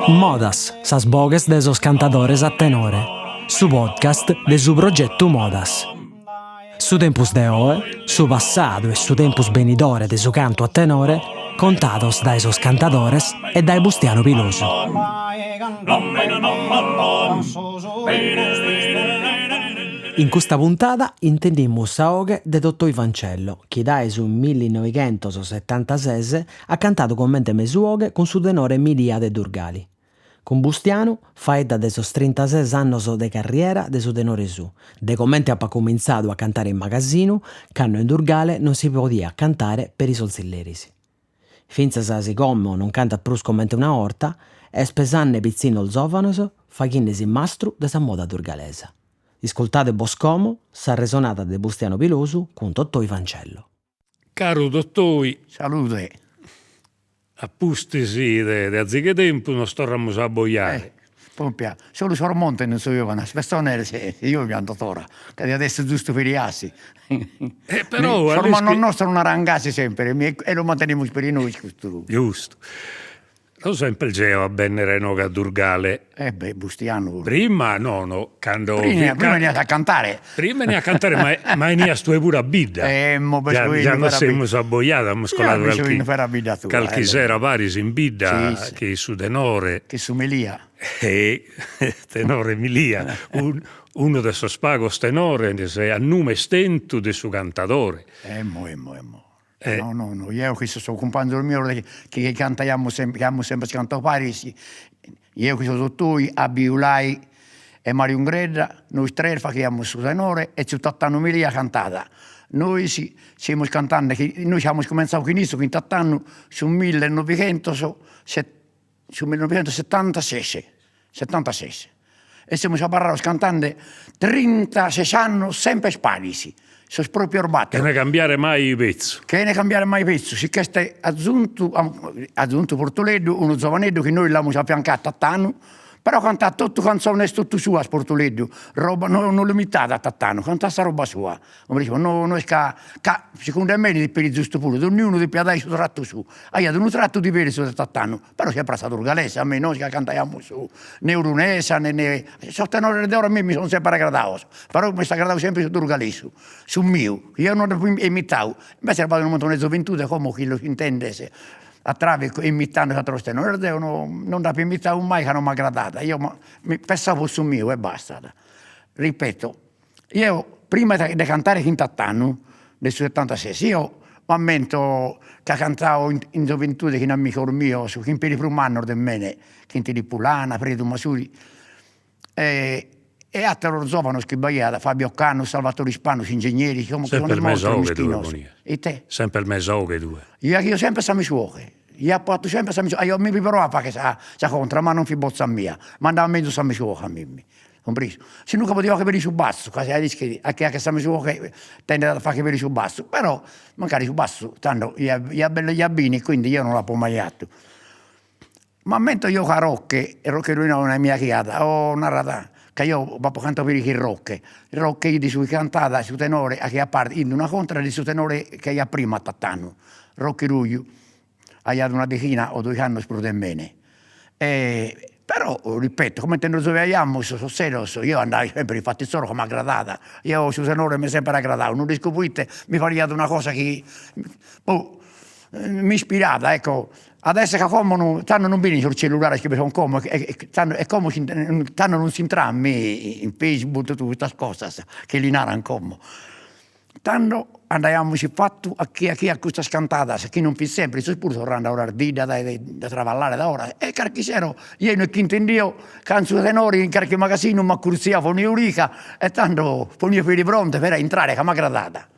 Modas, sas boghes de sos cantadores a tenore, su podcast de su progetu Modas. Su tempus de oe, su passadu e su tempus benidore de su cantu a tenore contados dae sos cantadores e dae Bustianu Pilosu. In custa puntada intendimus sa 'oghe de Totoi Fancello chi dae su millinoighentos-setantases at cantadu comente mesu-'oghe cun su tenore Milia de Durgali. Cun Bustianu faeddat de sos trintases annos de carriera de su tenore su, de comente apat cumintzadu a cantare in magasinu cando in Durgale non si podiat cantare peri sos tzilleris. Fintzas si como non cantat prus comente una 'orta, est pesande pitzinnos zòvanos faghende·si mastru de sa moda durgalesa. Iscultade bos como s'arresonada de Bustianu Pilosu cun Totoi Fancello. Caru Totoi. Salude. A pustis de azigu 'e tempus nos torramus a abojare. Eh, propria, solu sos montes non si giugan, sas pessones si giugan totora, ca diat esser giustu peri 'asi. Eh però Sos mannos nostros naran gasi sempre e lu mantenimus peri nois custu. Giustu. No semper geo a bennere a inoghe a Durgale. Eh beh, Bustianu. Prima nono, cando. Prima prima 'enias a cantare. Prima 'enia a cantare, ma ma 'enias tue puru a bidda. Emmo, già già nos semus abbojados, amus coladu calchi calchi sera paris in bidda chin su tenore. Chin su Milia. E tenore Milia, unu de sos pagos tenores a numen tentu de su cantadore. Emmo emmo emmo No no no, jeo chin sos cumpanzos mios chi cantaiamus sempre, chi amus sempre cantadu paris, jeo chin su Totoi, Abiu Lai e Mariu Ungredda, nois tres faghiamus su tenore e tziu Tattanu Milia cantada. Nois semus cantende, chi nois amus cuminzadu chin issu, chin Tattanu, su millenovighentos su millenovighentos-setantases, setantases, e semus abarrados cantende trintases annos sempre paris, sos proprios bator. Chene cambiare mai pezzu. Chene cambiare mai pezzu, si ch'est azuntu, azuntu Portuleddu, unu zovaneddu chi nois l'amus affiancadu a Tattanu, Però cantat totu cantzones totu suas Portuleddu, roba no no l'imitat a Tattanu, cantat sa roba sua, no no est ca ca segundu mene fit peri giustu puru, donniunu depiat ai su trattu suo, aiat unu trattu diversu de Tattanu, però sempre a sa durgalesa, a mei no est ca cantaiamus ne orunesa ne ne, sos tenores de ora a mei mi sun sempre agradados, però m'est agradadu sempre su durgalesu, su miu, jeo non dd'apo imitadu, invece b'at unu muntone 'e zoventude como chi los intendes a travicu imitande ateros tenores, deo no non dd'apo imitadu mai ca non m'agradat, eo mi pessavo su miu e bastat. Ripeto, eo prima de cantare chin Tattanu, de su setantases, eo m'ammento ca cantao in gioventude chin amigos mios, chin peri prus mannos de mene, chin Tilippu Lana, Predu Masuri e e ateros zovanos chi b'aiat, Fabio Canu, Salvatore Ispanu, s'ingegneri, como chi Semper sun mortos mesa 'oghe tue mischinos. ponias. Ite? Semper mesa 'oghe tue. Eo 'aghio sempre sa mesu 'oghe, eo apo 'atu sempre sa mesu 'oghe, mi bi provo a fagher sa sa contra, ma non fit botza mia, m'andabat menzus sa mesu 'oghe a mimmi, cumpresu? Si no ca podio 'agher peri su bassu, ca ja l'ischis a chie 'aghet sa mesu 'oghe tendet a fagher peri su bassu, però mancari su bassu tando ja ja belle ja b'ini, quindi eo non l'apo mai 'atu. M'ammento eo ca Rocche, Rocche Ruinone mi 'aghiat, o narat, ca eo b'apo cantadu peri chin Rocche, Rocche 'it su chi cantat su tenore 'aghiat parte in una contra de su tenore chi 'aiat prima a Tattanu, Rocche Ruju, aiat una dechina o doigh'annos prus de mene e però ripeto, comente nos giogaiamus sos seros, eo andaio sempre in fatu issoro ca m'agradat, eo su tenore m'est sempre agradadu, non nd'isco proite, mi pariat una cosa chi boh mi ispirat, ecco Adesso ca como no, tando non b'in sos cellulares chi bi sun como e tando e como tando non s'intrat me in Facebook totu custas cosas chi li naran como. Tando andaiamus fatu a chie 'aghiat custas cantadas, chi non fit sempre, issos puru torrende a oras bidda dae de traballare dae 'oras, e carchi sero jeo no ch'intendio ca su tenore in carchi magasinu m'accurziao, ponio origa e tando ponio peri pronte per intrare ca m'agradat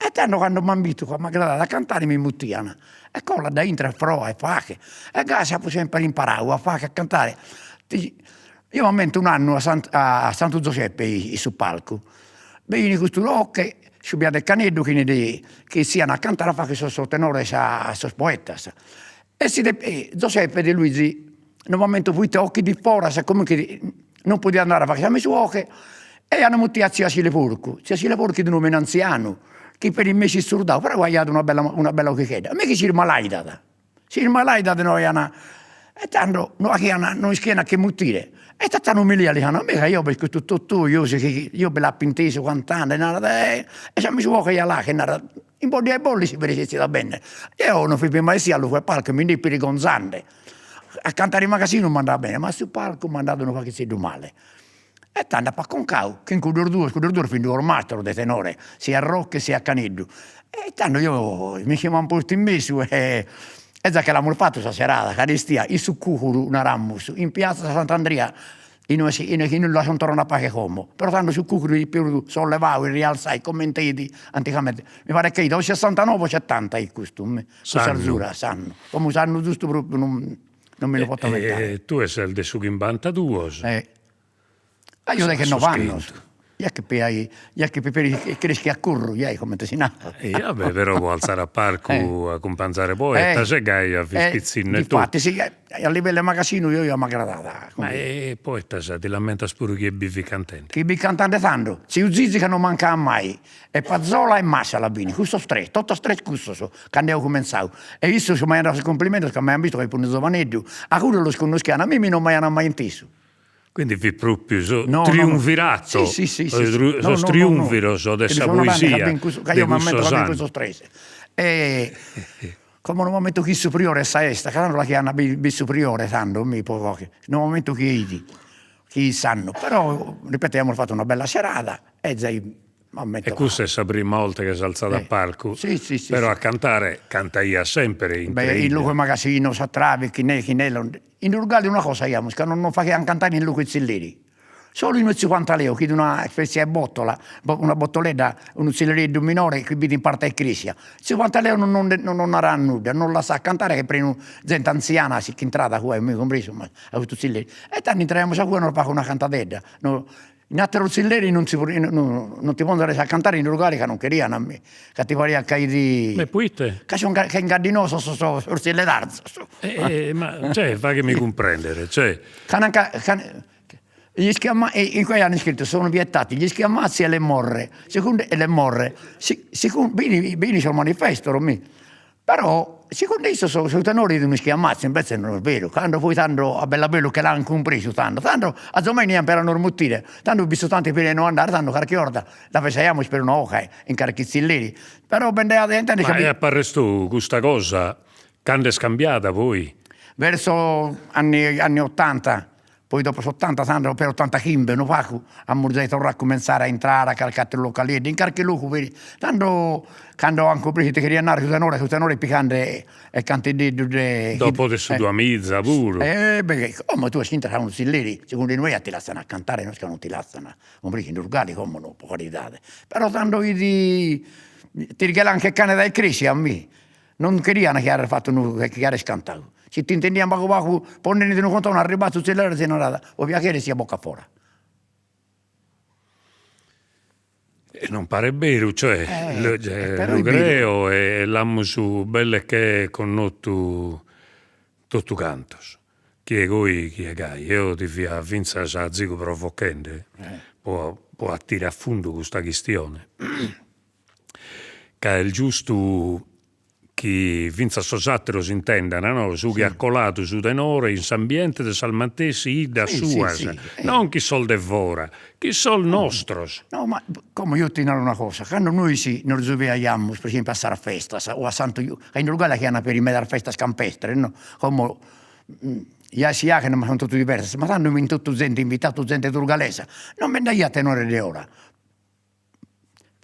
E tando cando m'an bidu ca m'agradat a cantare mi mutian, e cola dae intro e proa e faghe, e gasi apo sempre imparadu a fagher a cantare. Eo m'ammento un'annu a Sant a Santu Zoseppe in su palcu, benit custu Rocche, su Biadu 'e Caneddu chi chi 'essian a cantare a fagher sos tenores a sos poetas, e si Zoseppe De Luigi non m'ammento proite o chi fit foras, comunque non podiat andare a fagher sa mesu 'oghe e an mutiu a tziu Achille Porcu, tziu Achille Porcu fit un'omine anzianu chi peri mesu issurdadu, però aiat una bella una bella 'oghighedda, mi chi s'ismalaidat. Si is malaidas no aian e tando no 'aghian no ischian a chie mutire e Tatanu Milia li nat, mi ca eo b'est custu Totoi eo si chi eo bi l'apo intesu cantende, narat e sa mesu 'oghe ja l'aghet, narat, imboddia 'e bolli si bi resessit a benner, eo non fio mai 'essiu a logu 'e palcu, mi nd'ippo 'irgonzende, a cantare in magasinu m'andabat bene, ma a su palcu m'andat unu paghizeddu male E tando apo aconcadu chin cuddos duos, cuddos duos fin duos mastros de tenore, sia Rocca e sia Caneddu, e tando eo mi che m'an postu in mesu e e già che l'amus fatu sa serada, carestia, in su cuccuru naramus, in piazza Sant'Andria, inue si inue chi la sun torrende a fagher como, però tando su cuccuru fit pius sollevadu e rialzadu comente 'it antigamente, mi paret chi 'it o sessantanove o settanta 'it custu mi, cuss'arsura, s'annu, como s'annu giustu propriu non non mi lu poto ammentare. Tue ses de su chimbantaduos Aio deghennov'annos, ja chi fia ja chi fia creschiu a curru, ja comente si narat. E va bè, però po alzare a palcu acumpanzare poetas e gai ja fis pitzinnu etotu. Difatis a livellu 'e magasinu eo ja m'agradat. Ma e poetas ti l'ammentas puru chie bi fit cantende? Chie bi fit cantende tando? Tziu Zizi ca non mancaat mai, e Pazzola e Masala fin, cussos tres, totos tres cussos, cando eo cuminzau, e issos m'aian dadu sos cumplimentos ca m'aian bistu ca fipo unu zovaneddu, a cuddos los connoschian, a mimmi non m'aian mai intesu. Quindi fit propriu su triumvirato, sos triumviros de sa poesia de cussos annos. E como no m'ammento chi su priore 'e sa 'esta, ca tando l'aghian bi su priore tando mi po no m'ammento chie 'it, chi 'it s'annu, però ripeto aiamus fatu una bella serada e zai E custa est sa prima 'olta chi ses alzadu a palcu, però a cantare cantaias sempre in Beh, in logu 'e magasinu, sa travi, chi ne chi ne in Durgali una cosa aiamus, ca non nos faghian cantare in logu 'e zilleri, solu in tziu Pantaleo chi 'it una ispessia 'e botola, una botoledda, unu zillereddu minore chi b'it in parte 'e cresia, tziu Pantaleo non non nos narat nudda, nos lassat cantare ca est prenu zente anziana si ch'intrat cue, mi cumpresu, a custu zilleri, e tando intraiamus a cue e nos faghiat una cantadedda In atteros zilleris non si non ti ponzeres a cantare in Durgali ca non cherian a mi, ca ti pariat ca 'it E poite? Ca sun che ingaddinosos sos sos zilledarzos. Ma cioè faghemi cumprendere, cioè. Ca nanca gli schiamazzi in cue an iscrittu sono vietati gli schiamazzi e le morre, segundu e le morre, segundu b'in b'in sos manifestos mi Però segundu issos su tenore fit unu ischiamazzu, invece no est beru, cando poi tando a bellu a bellu che l'an cumpresu tando, tando azomai 'enian peri a nos mutire, tando fit su tanti peri 'e no andare, tando carchi 'orta la pesaiamus peri una 'oghe in carchi zilleri, però bi nd'aiat de intender Ma e a parrer tou custa cosa cando est cambiada poi? Verso anni anni ottanta Poi dopo s'ottanta tando per ottantachimbe unu pagu amus giai torradu a cuminzare a intrare a carchi atteru localeddu, in carchi logu peri, tando cando an cumpresu ite cheriat narrer su tenore, su tenore picande e canteddeddu de Dopo de su duamiza puru. E beh como tue si intras a unu zilleri, segundu inue a ti lassan a cantare, no est ca non ti lassan, cumpresu in Durgali como no, pro caridade, però tando 'it ti che cane dae cresia mi Non cherian chi aeres fatu unu chi aeres cantadu, si t'intendian pagu pagu ponnende unu contone arribadu su zilleri ti narat, pro piaghere sia boca fora. E non paret beru, cioè lu creo e l'amus belle che connotu totu cantos, chie goi chie gai, eo ti fia finzas azigu provochende po po 'atire a fundu custa chistione Ca est giustu chi fintzas sos atteros intendan no su chi at coladu su tenore in s'ambiente de sas matessi 'iddas suas, non chi sos de fora, chi sos nostros. No ma como eo ti naro una cosa, cando nois nos giubiaiamus per esempiu a sas festas o a Santu ca in Durgali 'aghian peri medas festas campestres no, como ja si 'aghen ma sun totu diversas, ma tando fin totu zente invitadu zente durgalesa, non bi nd'aiat tenores de 'ora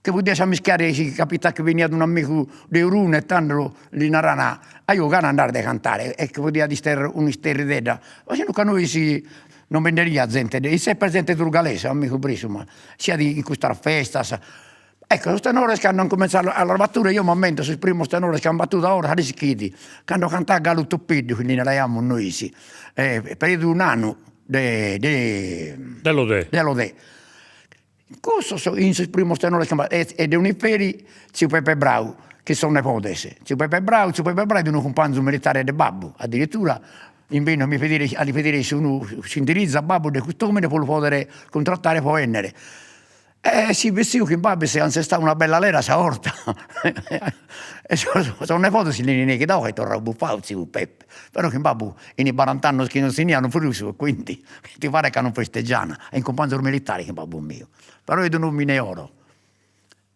Che podias ammischiare si capitat chi beniat un'amigu de Orune e tando li naran, aio gana nd'as de cantare e che podiat isterrer un'isterridedda, ma si no ca nois non bi nd'aiat zente, fit sempre zente durgalesa, amigu Brissu, ma siat in custas festas. Ecco sos tenores cando an cuminzadu a los batture, eo m'ammento sos primos tenores chi an battudu a 'ora l'ischit, cando cantat galu Toppeddu, chi li naraiamus nois, Predu Nanu de de De Lodè. De Lodè Cussos fin sos primos tenores chi e de Oniferi tziu Pepe Brau, chi sos nebodes, tziu Pepe Brau, tziu Pepe Brau fit unu cumpanzu militare de babbu, addirittura in a mi pedire a li pedire s'indirizzu a babbu de cust'omine pro lu podere cuntrattare pro 'ennere. E si bessiu chin babbu e s'ant sestau una bella lera sa 'orta e sos nepodes si l'ant neghidau ca est torrau bufau tziu Peppe, però chin babbu in barant'annos chi non si 'idian prus e quindi ti paret ca non festeggian, in cumpanzos militares chin babbu miu, però est un'omine 'e oro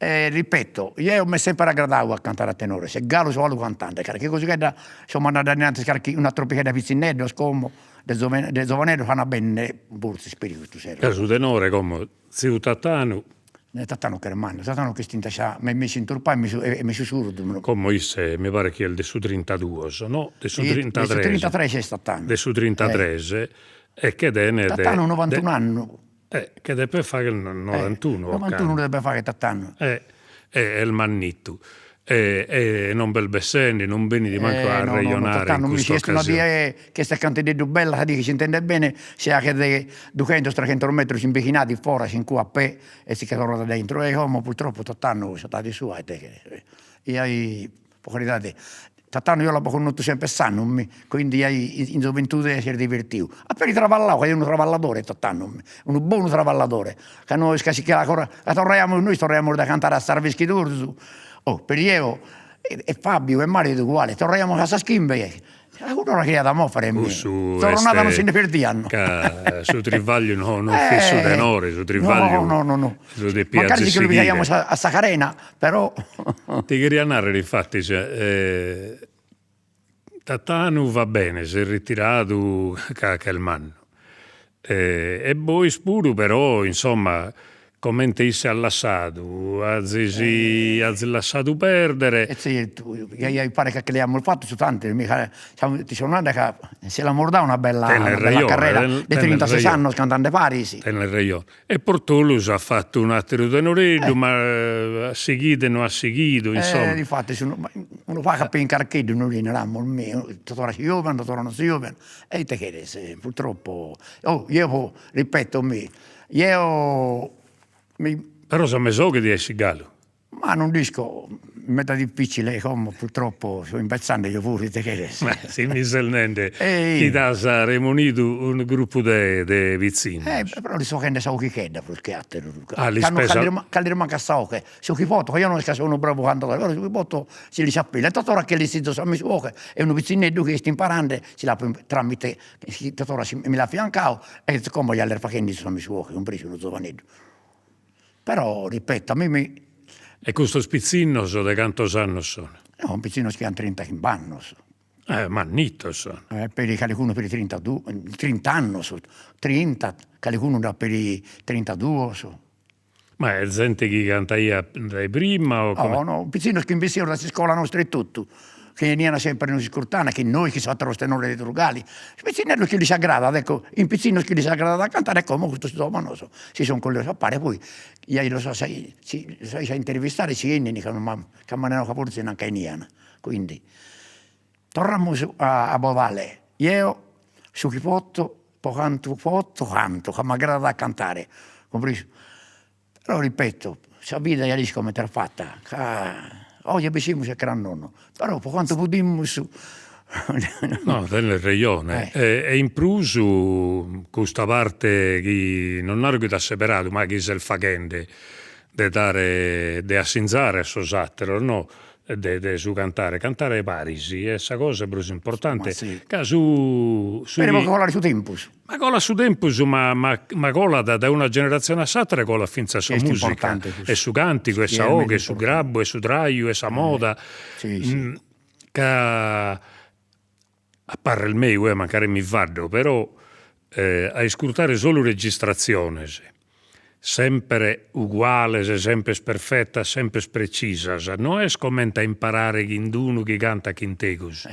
E ripeto, jeo m'est sempre aggradadu a cantare a tenore, e galu so 'alu cantende, carchi cosighedda so mandende a innantis carchi una troppighedda 'e pitzinneddos como de de zovaneddos an a bennere forsis peri custu sero. Ca su tenore como, tziu Tatanu. Tatanu ch'est mannu, Tatanu ch'est in sa m'est mesu inturpau e mesu e mesu surdu. Como isse mi paret chi est de su trintaduos, no, de su trintatres. De su trintatres est Tatanu. De su trintatres e che tenet. Tatanu novantun'annu. Eh, che depet fagher norantunu ocannu. Norantunu depet fagher Tatanu. Eh, est mannittu. E e non b'est bessende, non benit mancu a arrejonare in custa ocasione. Si est una die chi est cantededdu bella, sa die chi s'intendet bene, si 'aghet dughentos treghentos metros in bighinadu foras in cue a pè e si che torrat a intro. E como purtroppo Tatanu s'edade sua est e po caridade Tatanu eo l'apo connotu sempre sanu mi, quindi jai in gioventude s'est divertiu, at peri traballau ca est unu traballadore Tatanu, unu bonu traballadore, ca no est ca si che ca torraiamus nois torraiamus de cantare a s'arveschidorzu, oh peri eo e Fabiu e Mario est uguale, torraiamus a sas chimbe, a cudd'ora cheriat a mòfere mi, zorronada non si nde perdian. Ca su tribagliu no non fit su tenore, su tribagliu no no no lu depiat mancari si che lu pigaiamus a sa carena Però. Ti cheria narrer infatis, Tatanu va bene, s'est ritiradu ca est mannu, e bois puru però insomma comente isse at lassadu azis azis lassadu perdere. E zertu, mi paret ca che l'amus fatu su tantu, mi ca ti so nende ca si l'amus dadu una bella una bella carrera de trintases annos cantende paris. Tenes rejone E Portolus at fatu un'ateru tenoreddu, ma at sighidu e no at sighidu, insomma. E difatis unu pagu a pei in carcheddu nois li naramus mi, totora si jogan, totora non si jogan, e ite cheres, purtroppo, oh jeo ripeto mi, jeo mi. Però sa mes'oghe ti essit galu. Ma non nd'isco, meda difficile como purtroppo so imbezzende eo puru ite cheres. Ma si mi ses nende chi t'as remonidu unu gruppu de de pitzinnos. Eh però lis so faghende sa 'oghichedda prus che atteru. Ah lis pesas. Ca lis mancat sa 'oghe, su chi poto, ca eo no est ca so unu bravu cantadore, però su chi poto si lis apilo e totora che lis sizo sa mesu 'oghe e unu pitzinneddu chi est imparende si l'apo tramite totora mi l'at affiancadu e como ja l'est faghende issu sa mesu 'oghe, cumpresu unu zovaneddu Però ripeto, a mimmi. E custos pitzinnos de cantos annos sun? No, pitzinnos chi an trintachimb'annos. Eh, mannitos sun. Eh, peri calicunu peri trintaduos, trint'annos, trinta, calicunu nd'at peri trintaduos. Ma est zente chi cantaiat dae prima o No, no, pitzinnos chi bessian dae s'iscola nostra etotu chi 'enian sempre a nos iscurtare, chi nois, chi sos ateros tenores de Durgali, pitzinneddos chi lis aggradat, ecco, in pitzinnos chi lis aggradat a cantare e como custos zovanos si sun collios a pare, poi ja los as si los ais a intervistare si 'enin ca ca m'an nadu ca forsis nanchi 'enian, quindi torramus a Bovale, jeo su chi poto po cantu poto canto, ca m'aggradat a cantare, cumpresu Però ripeto, sa vida ja l'isco comente est fata, ca oe bessimus e cras nono, però pro cantu podimus No, tenes rejone e in prus custa parte chi non naro chi t'as seberadu, ma chi ses faghende de dare de assinzare a sos atteros no de de su cantare, cantare paris est sa cosa prus importante, ca su su chi colare su tempus Ma colat su tempus ma ma ma colat dae una generatzione a s'atera colat fintzas sa musica e su cantigu e sa 'oghe e su grabbu e su traju e sa moda ca a parrer meu eh mancari mi faddo però a iscurtare solu registratziones sempre uguales sempre perfetas sempre precisas no est comente a imparare chin d'unu chi cantat chin tegus.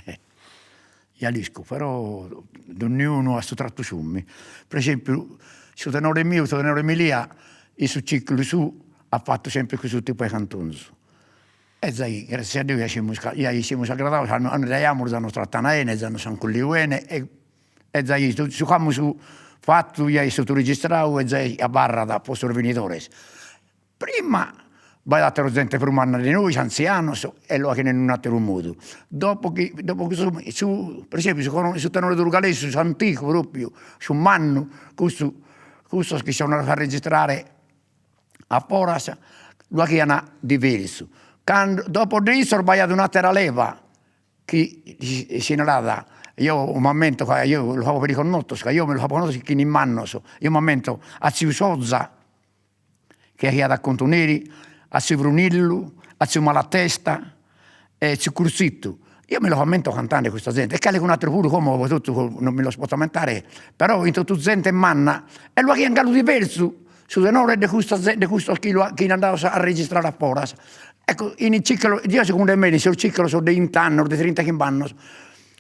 Ja l'isco, però donniunu a su trattu suo mi. Per esempiu su tenore miu, su tenore Milia, in su ciclu suo at fatu sempre cussu tipu 'e cantonzu. E zai, gratzias a Deus ja semus ja semus aggradados, nos daiamus za nos tratan 'ene, za nos an collidu 'ene e e zai su ch'amus fatu ja est totu registradu e zai abarrat po sos benidores. Prima b'aiat atera zente prus manna de nois, anzianos, e lu faghian in un'atteru modu, dopo chi dopo chi su su per esempiu su su tenore durgalesu, s'antigu propriu, su mannu, cussu cussos chi sono a registrare. A foras lu 'aghian diversu. Cando, dopo de issos b'aiat un'attera leva chi si narat, eo m'ammento ca eo los apo peri connotos, ca eo mi los apo connotos chi fin mannos, eo m'ammento a tziu Soza chi 'aghiat a contoneri, a tziu Brunillu, a tziu Malatesta e tziu Curzittu, eo mi los ammento cantende custa zente e calicun'atteru puru, como totu non mi los potzo ammentare, però in totu zente manna e lu 'aghian galu diversu su tenore de custa de custos chi lu chi fin andados a registrare a foras, ecco in ciclos, deo segundu mene in sos ciclos de 'int'annos de trintachimb'annos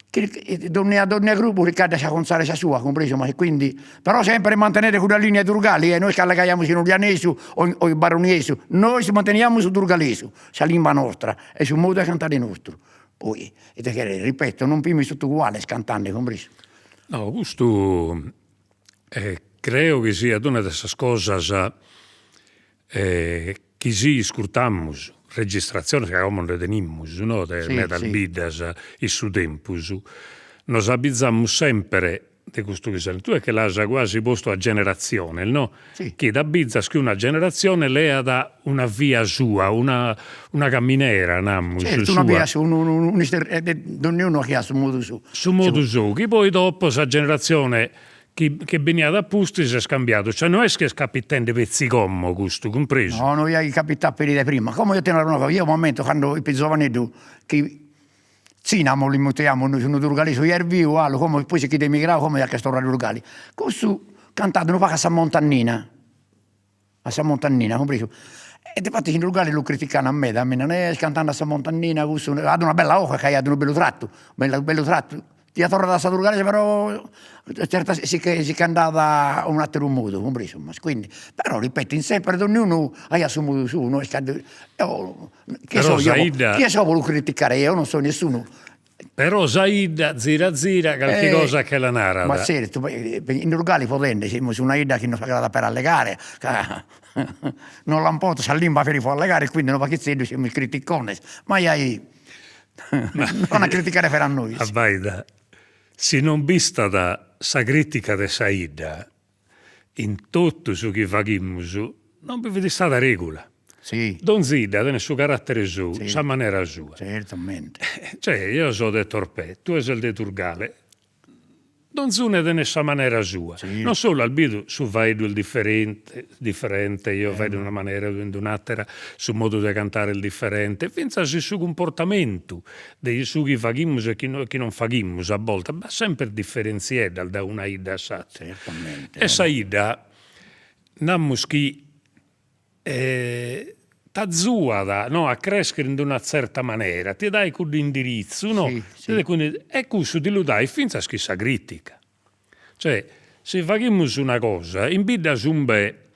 chi donnia donnia gruppu chircaiat de s'aconzare sa sua, cumpresu ma quindi, però sempre mantenende cudda linea Durgali e no est chi allegaiamus in ulianesu o o in baroniesu, nois manteniamus su durgalesu, sa limba nostra e su modu 'e cantare nostru, poi ite cheret, ripeto, non fimus totu uguales cantende, cumpresu. No, custu creo chi siat una de sas cosas chi si iscurtamus registratziones, ca como nde tenimus no de medas biddas in su tempus, nos abbizamus sempre de custu chi ses, tue che l'as quasi postu a generatziones no, chi t'abbizas chi una generatzione leat una via sua, una una caminera namus Certu una via sua, unu donniunu chi at su modu sou. Su modu sou, chi poi dopo sa generatzione chi chi beniat a pustis est cambiadu, cioè no est chi est capitende petzi como custu, cumpresu? No, no, ja capitat peri de prima, como eo ti naro una cosa, eo m'ammento cando 'ipo zovaneddu chi Tzinamo li mutiamus nois unu durgalesu chi est biu 'alu, como poi si ch'est emigradu, como ja ch'est torradu a Durgali, cussu cantat unu pagu a sa montannina a sa montannina, cumpresu, e difatis in Durgali lu critican meda, mi naran, est cantende a sa montannina cussu, at una bella 'oghe ca aiat unu bellu trattu, bellu bellu trattu, fiat torradu a sa durgalesa però zertas si che si che andat a un'atteru modu, cumpresu m'as, quindi, però ripeto in sempre donniunu aiat su modu sou, no est ca eo chie so eo chie so pro lu criticare eo non so nessunu Però sa 'idda zira zira calchi cosa che la narat. Ma zertu, in Durgali podende, semus una 'idda chi nos agradat peri allegare, ca non l'an postu sa limba peri pro allegare, quindi unu paghizzeddu semus criticones, ma jai nos an a criticare peri a nois. Abbaida, si non b'istat sa critica de sa 'idda in totu su chi faghimus non bi fit istada regula. Si. Donzi 'idda tenet su carattere sou, sa manera sua. Certamente. Cioè eo so de Torpè, tue ses de Durgale, donzune tenet sa manera sua. Non solu as bidu su faeddu est diferente, diferente, eo faeddo in una manera tue in d'un'attera, su modu de cantare est diferente, finzas in su cumportamentu de su chi faghimus e chi chi non faghimus a boltas, b'at semper diferentzieddas dae una 'idda a s'attera. E sa 'idda namus chi t'azuat no a creschere in d'una tzerta manera, ti dait cuddu indiritzu no, e cussu ti lu dait finzas chin sa critica. Cioè si faghimus una cosa, in biddas umbe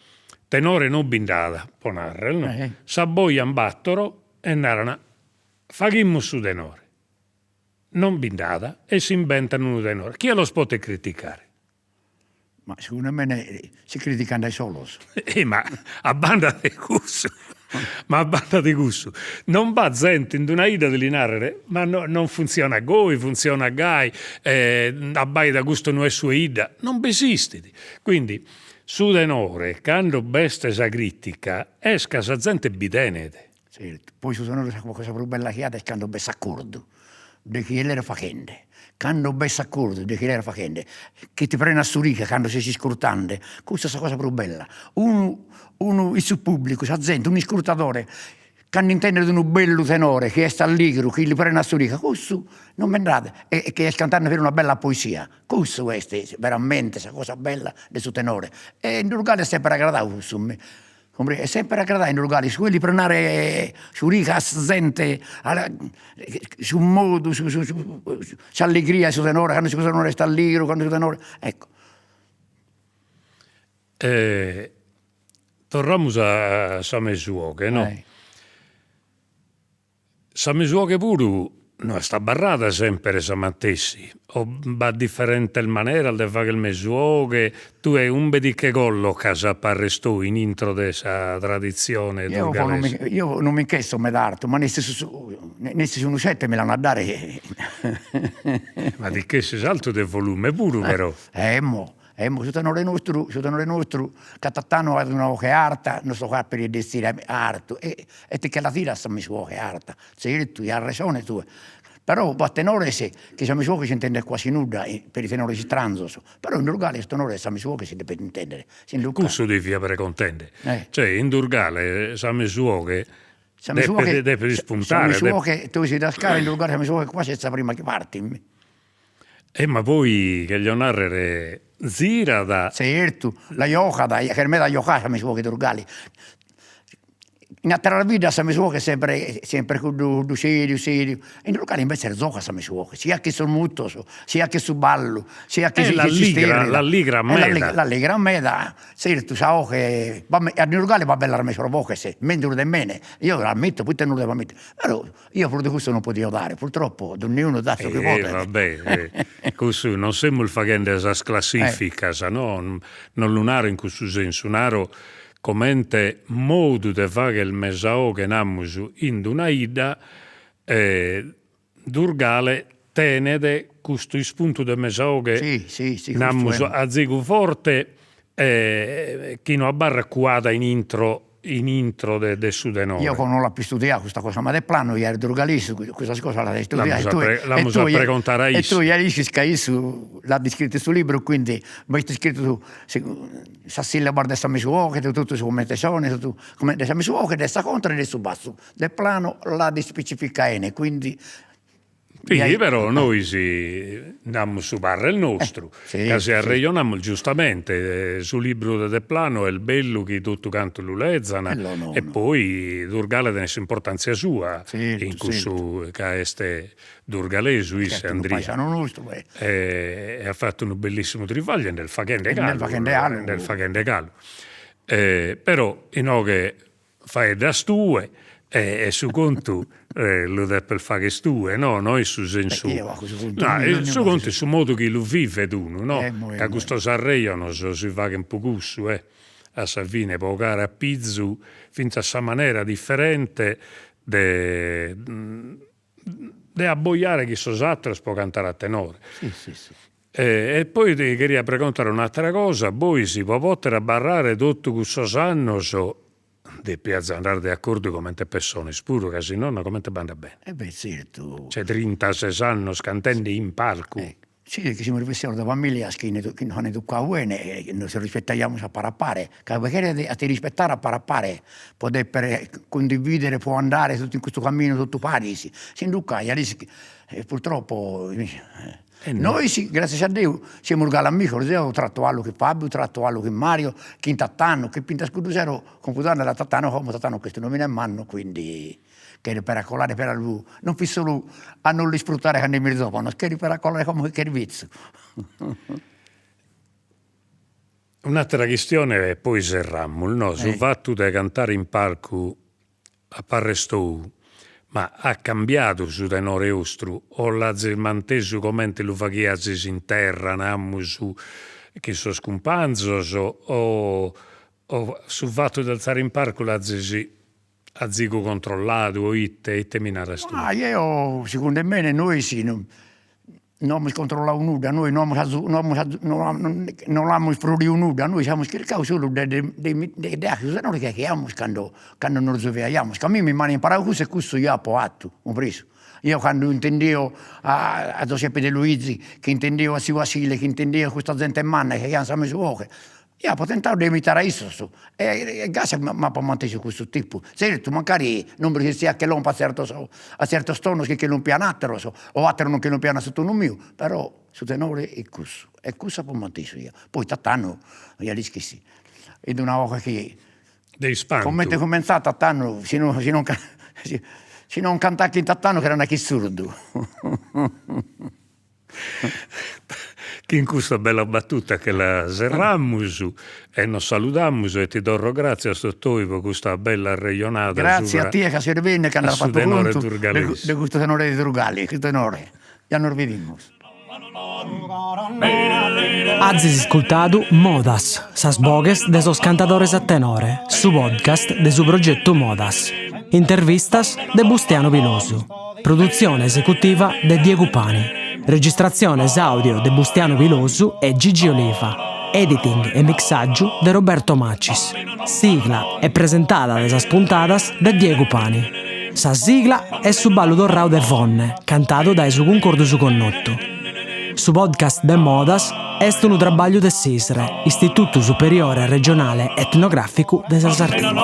tenore non bi nd'at, pro narrer no, s'abbojan battoro e naran Faghimus su tenore. Non bi nd'at e s'imbentan unu tenore. Chie los potet criticare? Ma segundu mene si critican dae solos. E ma a banda de cussu, ma a banda de cussu, non b'at zente in d'una 'idda de li narrer ma no non funtzionat goi, funtzionat gai, abbaida custu no est su 'e 'idda, non b'esistit. Quindi su tenore cando b'est sa critica est ca sa zente bi tenet. Zertu, poi su tenore sa cosa prus bella chi at est cando b'est s'accordu de chie l'est faghende, cando b'est s'accordu de chie l'est faghende, chi ti prenat s'uriga cando ses iscurtende, cussa est sa cosa prus bella, unu unu in su pubblicu, sa zente, un'iscurtadore, cando intendet unu bellu tenore chi est alligru, chi li prenat s'uriga, cussu non b'nd'at e chi est cantende puru una bella poesia, cussu est veramente sa cosa bella de su tenore e in Durgali est sempre agradadu cussu Est sempre agradadu in Durgali su 'e li prenare s'uriga a sa zente, su modu su su s'allegria 'e su tenore, cando su tenore est alligru, cando su tenore, ecco. Torramus a sa mesu 'oghe no Sa mesu 'oghe puru no est abarrada semper sa matessi, o b'at diferentes maneras de fagher mesu 'oghe, tue umbe ti che collocas a parrer tou in intro de sa traditzione durgalesa? Eo non mi nch'esso meda artu, ma nessi su nessi unu sette mi l'an a dare. Ma ti ch'essis altu de volume puru però. Emmo. Emmo, su tenore nostru, su tenore nostru, ca Tatanu at una 'oghe arta, nos tocat peri de essire artu e e ti che la tirat sa mesu 'oghe arta, zertu, ja as resone tue, però b'at tenores chi sa mesu 'oghe s'intendet quasi nudda, peri tenores istranzos, però in Durgale su tenore sa mesu 'oghe si depet intendere, sinduca. Cussu ti fia pregontende, cioè in Durgale sa mesu 'oghe depet depet ispuntare. Sa mesu 'oghe, tue si das cara in Durgale sa mesu 'oghe quasi est sa prima chi partit. E ma poi cheglio narrer zirat. Zertu, la giocat, cheret meda giocare sa mesu 'oghe 'e Durgali. In atteras biddas sa mesu 'oghe est sempre sempre cuddu cuddu seriu seriu, in Durgali invece giocat sa mesu 'oghe, siat chin sos mutos, siat chin su ballu, siat chin s'istèrrida. L'alligrat meda. L'alligrat meda Zertu sa 'oghe a Durgali b'at bellas mesu boghes, menzus de mene, eo l'ammitto, proite non lu devo ammittere, però eo prus de cussu non podio dare, purtroppo donniunu dat su chi podet. Va bene, cussu non semus faghende sas classificas, no, non lu naro in cussu sensu, naro comente modu de fagher mesa 'oghe namus in d'una 'idda Durgale tenet custu ispuntu de mesa 'oghe namus azigu forte chi no abarrat cuada in intro in intro de de su tenore. Eo como no l'apo istudiadu custa cosa, ma Deplano ja est durgalesu custas cosas las at istudiadas L'amus a pregontare a issu. E tue ja l'ischis ca issu l'at iscritu in su libru, quindi b'est iscritu sas sillabas de sa mesu 'oghe, totu su comente sonet, totu de sa mesu 'oghe, de sa contra e de su bassu Deplano l'at ispecificadu 'ene, quindi Sì, però nois namus su parrer nostru, ca si arrejonamus giustamente, su libru de Deplano est bellu chi totu cantu lu lezan e poi Durgale tenet s'importanzia sua in cussu ca est durgalesu isse Andria e at fatu unu bellissimu trivagliu e nd'est faghende galu, nd'est faghende galu. Però inoghe Faeddas tue e su contu lu depes fagher tue, no no in su sensu, no su contu in su modu chi lu vivet unu, no, ca custos arrejonos si faghen pro cussu e a sa fine pro 'ogare a pizu finzas sa manera diferente de de abbojare chin sos atteros pro cantare a tenore. E poi ti cheria pregontare un'attera cosa, bois pro poter abarrare totu cussos annos depiazis andare de accordu comente pessones puru, ca si nono comente b'andat bene. E beh zertu. Cioè trintases annos cantende in palcu. Si chi semus bessidos dae familias chi chi nos an educadu bene e nos rispettaiamus a pare a pare, ca bi cheret a ti rispettare a pare a pare pro deper cundividere, pro andare totu in custu caminu totu paris, sinduca ja l'ischis purtroppo Nois, gràtzias a Deu, semus galu amigos, deo tratto 'alu chin Fabiu, tratto 'alu chin Mario, chin Tatanu, chi finzas cuddu sero compudande a Tatanu, como Tatanu ch'est un'omine mannu, quindi cheret peri a colare peri a lu, non fit solu a non l'isfruttare cando 'imus zovanos, cheret peri a colare como chi ch'est betzu. Un'attera chistione e poi serramus, no, su fattu de cantare in palcu A parrer tou, ma at cambiadu su tenore 'ostru o l'azis mantesu comente lu faghiazis in terra, namus, chin sos cumpanzos o o su fatu de alzare in parcu l'azis azigu controlladu o ite, ite mi naras tue? Ma jeo, segundu mene, nois No amus controllau nudda, nois no amus no amus no l'amus froriu nudda, nois amus chircau solu de de de fagher su tenore chi 'aghiamus cando cando nos gioviaiamus, ca a mimmi m'an imparau cussu e cussu eo apo 'atu, cumpresu. Eo cando intendio a a Zoseppe De Luigi, chi intendio a tziu 'Asile, chi intendio custa zente manna chi 'aghian sa mesu 'oghe Eo apo tentadu de imitare a issos e gasi m'apo mantesu cussu tipu, zertu mancari non bi resessia a che lomper a zertos a zertos tonos chi che lompian atteros o atteros non che lompian a su tonu miu, però su tenore est cussu e cussu apo mantesu eo, poi Tatanu ja l'ischis fit una 'oghe chi De ispantu. Comente cuminzat Tatanu si no si non si non cantat chin Tatanu cheret nai chi est surdu Chin custa bella battuta che la serramus e nos saludamus e ti torro gratzias Totoi pro custa bella arrejonada Gratzie a tie ca ses benniu e ca nd'as fatu contu de custu tenore de Durgali, custu tenore. Ja nos bidimus. Azis iscultadu Modas, sas boghes de sos cantadores a tenore, su podcast de su progetu Modas. Intervistas de Bustianu Pilosu. Produtzione esecutiva de Diegu Pani. Registratziones àudio de Bustianu Pilosu e Gigi Oliva. Editing e mixàgiu de Roberto Macis. Sigla e presentada de sas puntadas de Diegu Pani. Sa sigla est su ballu torrau de Fonne, cantadu dae su Cuncordu Su Connotu. Su podcast de Modas est unu trabagliu de s'ISRE, Istitutu Superiore Regionale Etnogràficu de sa Sardigna.